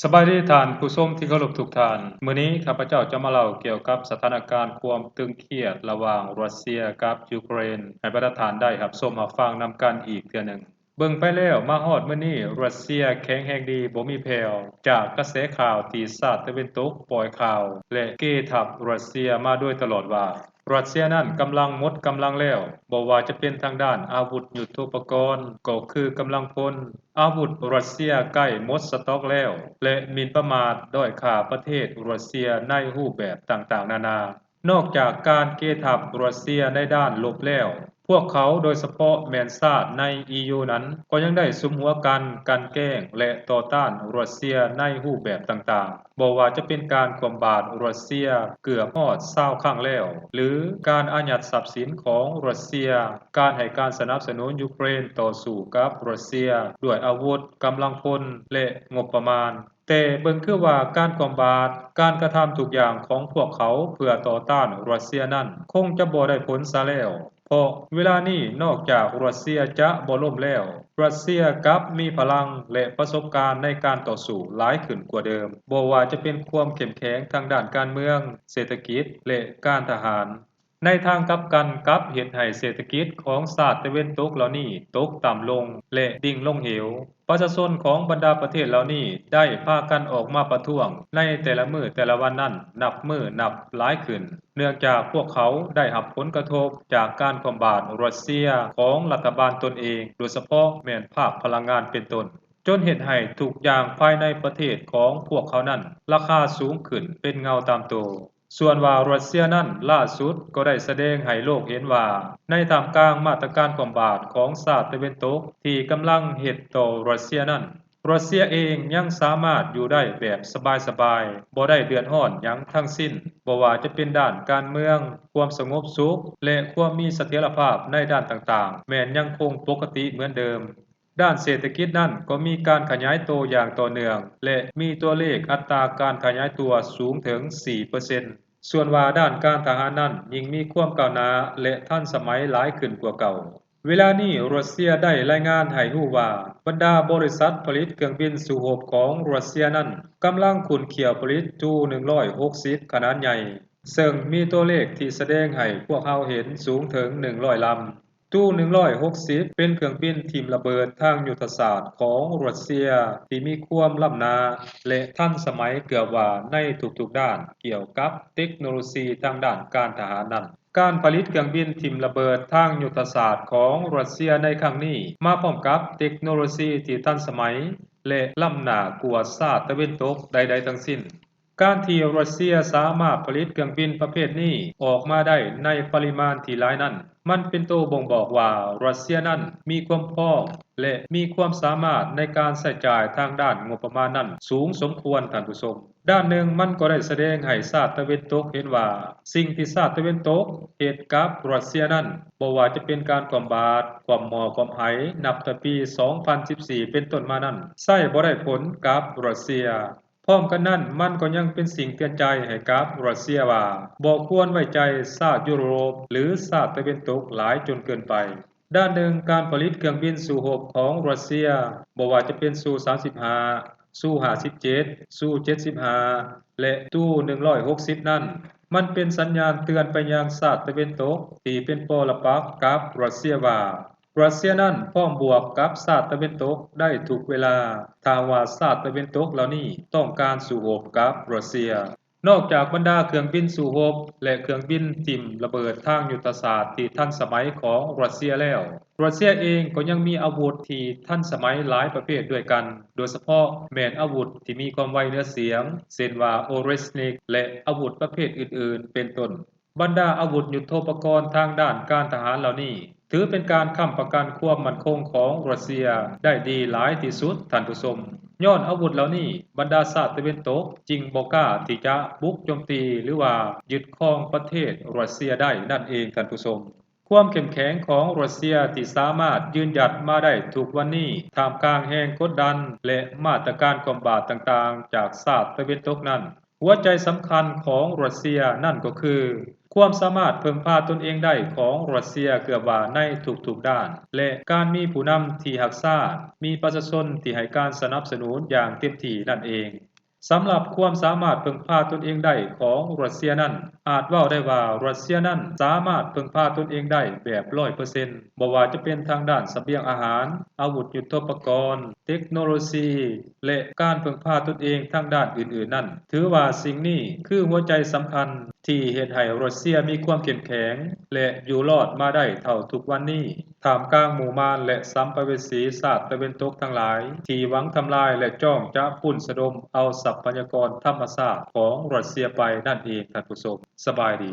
ສະບາຍດີທ່ານຜູ້ຊົມທີ່ເຄົາລົບທຸກທ່ານ. ມື້ນີ້ຂ້າພະເຈົ້າຈະມາເລົ່າກ່ຽວກັບສະຖານະການຄວາມຕຶງຄຽດລະຫວ່າງຣັດເຊຍກັບຢູເຄຣນ ໃຫ້ບັນດາທ່ານໄດ້ຮັບຊົມຮັບຟັງນຳກັນອີກເທື່ອໜຶ່ງ. ເບິ່ງໄປແລ້ວມາຮອດມື້ນີ້ ຣັດເຊຍແຂງແຮງດີບໍ່ມີແຜ່ວ ຈາກກະແສຂ່າວທີ່ຊາດຕາເວັນຕົກປ່ອຍຂ່າວ ແລະ ເກທັບຣັດເຊຍມາໂດຍຕະຫຼອດວ່າ ຣັດເຊຍນັ້ນກຳລັງໝົດກຳລັງແລ້ວ, ບໍ່ວ່າຈະເປັນທາງດ້ານອາວຸດຍຸດໂທປະກອນ, ກໍຄືກຳລັງພົນ, ອາວຸດຣັດເຊຍໃກ້ໝົດສະຕັອກແລ້ວ ແລະ ໝິ່ນປະໝາດດ້ອຍຄ່າປະເທດຣັດເຊຍໃນຮູບແບບຕ່າງໆນານາ. ນອກຈາກການເກທັບຣັດເຊຍໃນດ້ານລົບແລ້ວ, ພວກເຂົາໂດຍສະເພາະແມ່ນຊາດໃນ ອີຢູ ນັ້ນ ກໍຍັງໄດ້ສຸມຫົວກັນ ກັ່ນແກ້ງ ແລະ ຕໍ່ຕ້ານຣັດເຊຍໃນຮູບແບບຕ່າງໆ. ບໍ່ວ່າຈະເປັນການຄວ່ຳບາດຣັດເຊຍເກືອບຮອດຊາວຄັ້ງແລ້ວ ຫຼື ການອາຍັດຊັບສິນຂອງຣັດເຊຍ, ການໃຫ້ການສະໜັບສະໜູນຢູເຄຣນຕໍ່ສູ້ກັບຣັດເຊຍດ້ວຍອາວຸດ, ກຳລັງພົນ ແລະ ງົບປະມານ. ແຕ່ເບິ່ງຄືວ່າການຄວ່ຳບາດ, ການກະທຳທຸກຢ່າງຂອງພວກເຂົາເພື່ອຕໍ່ຕ້ານຣັດເຊຍນັ້ນ ຄົງຈະບໍ່ໄດ້ຜົນຊະແລ້ວ. ເພາະເວລານີ້ນອກຈາກຣັດເຊຍຈະບໍ່ລົ້ມແລ້ວ, ຣັດເຊຍກັບມີພະລັງ ແລະ ປະສົບການໃນການຕໍ່ສູ້ຫຼາຍຂຶ້ນກວ່າເດີມ, ບໍ່ວ່າຈະເປັນຄວາມເຂັ້ມແຂງທາງດ້ານການເມືອງ, ເສດຖະກິດ ແລະ ການທະຫານ. ໃນທາງກັບກັນ, ກັບເຮັດໃຫ້ເສດຖະກິດຂອງຊາດຕາເວັນຕົກເຫຼົ່ານີ້ຕົກຕ່ຳລົງ ແລະ ດິ່ງລົງເຫວ. ປະຊາຊົນຂອງບັນດາປະເທດເຫຼົ່ານີ້ໄດ້ພາກັນອອກມາປະທ້ວງໃນແຕ່ລະມື້ແຕ່ລະວັນນັ້ນນັບມື້ນັບຫຼາຍຂຶ້ນ, ເນື່ອງຈາກພວກເຂົາໄດ້ຮັບຜົນກະທົບຈາກການຄວ່ຳບາດຣັດເຊຍຂອງລັດຖະບານຕົນເອງ, ໂດຍສະເພາະແມ່ນພາກພະລັງງານເປັນຕົ້ນ, ຈົນເຮັດໃຫ້ທຸກຢ່າງພາຍໃນປະເທດຂອງພວກເຂົານັ້ນລາຄາສູງຂຶ້ນເປັນເງົາຕາມໂຕ. ສ່ວນວ່າຣັດເຊຍນັ້ນ ລ່າສຸດກໍໄດ້ສະແດງໃຫ້ໂລກເຫັນວ່າ ໃນທ່າມກາງມາດຕະການຄວ່ຳບາດຂອງຊາດຕາເວັນຕົກທີ່ກຳລັງເຮັດຕໍ່ຣັດເຊຍນັ້ນ, ຣັດເຊຍເອງຍັງສາມາດຢູ່ໄດ້ແບບສະບາຍໆ, ບໍ່ໄດ້ເດືອດຮ້ອນຫຍັງທັງສິ້ນ, ບໍ່ວ່າຈະເປັນດ້ານການເມືອງ, ຄວາມສະຫງົບສຸກ ແລະ ຄວາມມີສະຖຽນລະພາບໃນດ້ານຕ່າງໆ ແມ່ນຍັງຄົງປົກກະຕິເໝືອນເດີມ. ດ້ານເສດຖະກິດນັ້ນກໍມີການຂະຫຍາຍໂຕຢ່າງຕໍ່ເນື່ອງ ແລະ ມີຕົວເລກອັດຕາການຂະຫຍາຍຕົວສູງເຖິງສີ່ເປີເຊັນ. ສ່ວນວ່າດ້ານການທະຫານນັ້ນຍິ່ງມີຄວາມກ້າວໜ້າ ແລະ ທັນສະໄໝຫຼາຍຂຶ້ນກວ່າເກົ່າ. ເວລານີ້ຣັດເຊຍໄດ້ລາຍງານໃຫ້ຮູ້ວ່າ ບັນດາບໍລິສັດຜະລິດເຄື່ອງບິນສູ້ຮົບຂອງຣັດເຊຍນັ້ນ ກຳລັງຂຸ້ນຂ້ຽວຜະລິດຈູໜຶ່ງຮ້ອຍຫົກສິບຂະໜາດໃຫຍ່, ເຊິ່ງມີຕົວເລກທີ່ສະແດງໃຫ້ພວກເຮົາເຫັນສູງເຖິງໜຶ່ງຮ້ອຍລຳ. ຕູໜຶ່ງຮ້ອຍຫົກສິບ ເປັນເຄື່ອງບິນຖິ້ມລະເບີດທາງຍຸດທະສາດຂອງຣັດເຊຍທີ່ມີຄວາມລ້ຳໜ້າ ແລະ ທັນສະໄໝເກືອບວ່າໃນທຸກໆດ້ານ ກ່ຽວກັບເຕັກໂນໂລຊີທາງດ້ານການທະຫານນັ້ນ. ການຜະລິດເຄື່ອງບິນຖິ້ມລະເບີດທາງຍຸດທະສາດຂອງຣັດເຊຍໃນຄັ້ງນີ້ ມາພ້ອມກັບເຕັກໂນໂລຊີທີ່ທັນສະໄໝ ແລະ ລ້ຳໜ້າກວ່າຊາດຕາເວັນຕົກໃດໆທັງສິ້ນ. ການທີ່ຣັດເຊຍສາມາດຜະລິດເຄື່ອງບິນປະເພດນີ້ອອກມາໄດ້ໃນປະລິມານທີ່ຫຼາຍນັ້ນ, ມັນເປັນໂຕບົ່ງບອກວ່າຣັດເຊຍນັ້ນມີຄວາມພ້ອມ ແລະ ມີຄວາມສາມາດໃນການໃຊ້ຈ່າຍທາງດ້ານງົບປະມານນັ້ນສູງສົມຄວນ, ທ່ານຜູ້ຊົມ. ດ້ານໜຶ່ງ, ມັນກໍໄດ້ສະແດງໃຫ້ຊາດຕາເວັນຕົກເຫັນວ່າ ສິ່ງທີ່ຊາດຕາເວັນຕົກເຮັດກັບຣັດເຊຍນັ້ນ, ບໍ່ວ່າຈະເປັນການຄວ່ຳບາດ, ຄວ່ຳໝໍ້ຄວ່ຳໄຫ ນັບແຕ່ປີສອງພັນສິບສີ່ເປັນຕົ້ນມານັ້ນ, ໃຊ້ບໍ່ໄດ້ຜົນກັບຣັດເຊຍ. ພ້ອມກັນນັ້ນ, ມັນກໍຍັງເປັນສິ່ງເຕືອນໃຈໃຫ້ກັບຣັດເຊຍວ່າ ບໍ່ຄວນໄວ້ໃຈຊາດຢູໂຣບ ຫຼື ຊາດຕາເວັນຕົກຫຼາຍຈົນເກີນໄປ. ດ້ານໜຶ່ງ, ການຜະລິດເຄື່ອງບິນສູ້ຮົບຂອງຣັດເຊຍ, ບໍ່ວ່າຈະເປັນຊູ ສາມສິບຫ້າ, ຊູ ຫ້າສິບເຈັດ, ຊູ ເຈັດສິບຫ້າ ແລະ ຕູ ໜຶ່ງຮ້ອຍຫົກສິບ ນັ້ນ, ມັນເປັນສັນຍານເຕືອນໄປຍັງຊາດຕາເວັນຕົກທີ່ເປັນປໍລະປັກກັບຣັດເຊຍວ່າ ຣັດເຊຍນັ້ນພ້ອມບວກກັບຊາດຕາເວັນຕົກໄດ້ທຸກເວລາ, ຖ້າຫາກວ່າຊາດຕາເວັນຕົກເຫຼົ່ານີ້ຕ້ອງການສູ້ຮົບກັບຣັດເຊຍ. ນອກຈາກບັນດາເຄື່ອງບິນສູ້ຮົບ ແລະ ເຄື່ອງບິນຖິ້ມລະເບີດທາງຍຸດທະສາດທີ່ທັນສະໄໝຂອງຣັດເຊຍແລ້ວ, ຣັດເຊຍເອງກໍຍັງມີອາວຸດທີ່ທັນສະໄໝຫຼາຍປະເພດດ້ວຍກັນ, ໂດຍສະເພາະແມ່ນອາວຸດທີ່ມີຄວາມໄວເໜືອສຽງ, ເຊັ່ນວ່າ ໂອເຣສນິກ ແລະ ອາວຸດປະເພດອື່ນໆ ເປັນຕົ້ນ. ບັນດາອາວຸດຍຸດໂທປະກອນທາງດ້ານການທະຫານເຫຼົ່ານີ້ ຖືເປັນການຄ້ຳປະກັນຄວາມໝັ້ນຄົງຂອງຣັດເຊຍໄດ້ດີຫຼາຍທີ່ສຸດ, ທ່ານຜູ້ຊົມ. ຍ້ອນອາວຸດເຫຼົ່ານີ້, ບັນດາຊາດຕາເວັນຕົກຈຶ່ງບໍ່ກ້າທີ່ຈະບຸກໂຈມຕີ ຫຼືວ່າຍຶດຄອງປະເທດຣັດເຊຍໄດ້ນັ້ນເອງ, ທ່ານຜູ້ຊົມ. ຄວາມເຂັ້ມແຂງຂອງຣັດເຊຍທີ່ສາມາດຢືນຢັດມາໄດ້ທຸກວັນນີ້ ທ່າມກາງແຮງກົດດັນ ແລະ ມາດຕະການຄວ່ຳບາດຕ່າງໆຈາກຊາດຕາເວັນຕົກນັ້ນ, ຫົວໃຈສຳຄັນຂອງຣັດເຊຍນັ້ນກໍຄື ຄວາມສາມາດເພິ່ງພາຕົນເອງໄດ້ຂອງຣັດເຊຍເກືອບວ່າໃນທຸກໆດ້ານ ແລະ ການມີຜູ້ນຳທີ່ຮັກຊາດ, ມີປະຊາຊົນທີ່ໃຫ້ການສະໜັບສະໜູນຢ່າງເຕັມທີ່ນັ້ນເອງ. ສຳລັບຄວາມສາມາດເພິ່ງພາຕົນເອງໄດ້ຂອງຣັດເຊຍນັ້ນ ອາດເວົ້າໄດ້ວ່າຣັດເຊຍນັ້ນສາມາດເພິ່ງພາຕົນເອງໄດ້ແບບຮ້ອຍເປີເຊັນ ບໍ່ວ່າຈະເປັນທາງດ້ານສະບຽງອາຫານ, ອາວຸດຍຸດໂທປະກອນ, ເຕັກໂນໂລຊີ ແລະ ການເພິ່ງພາຕົນເອງທາງດ້ານອື່ນໆນັ້ນ ຖືວ່າສິ່ງນີ້ຄືຫົວໃຈສຳຄັນທີ່ເຮັດໃຫ້ຣັດເຊຍມີຄວາມເຂັ້ມແຂງ ແລະ ຢູ່ລອດມາໄດ້ເທົ່າທຸກວັນນີ້ ທ່າມກາງໝູ່ມານ ແລະ ສຳປະເວສີຊາດຕາເວັນຕົກທັງຫຼາຍ ທີ່ຫວັງທຳລາຍ ແລະ ຈ້ອງຈະປຸ້ນສະດົມເອົາຊັບພະຍາກອນທຳມະຊາດຂອງຣັດເຊຍໄປນັ້ນເອງ. ທ່ານຜູ້ຊົມ, ສະບາຍດີ.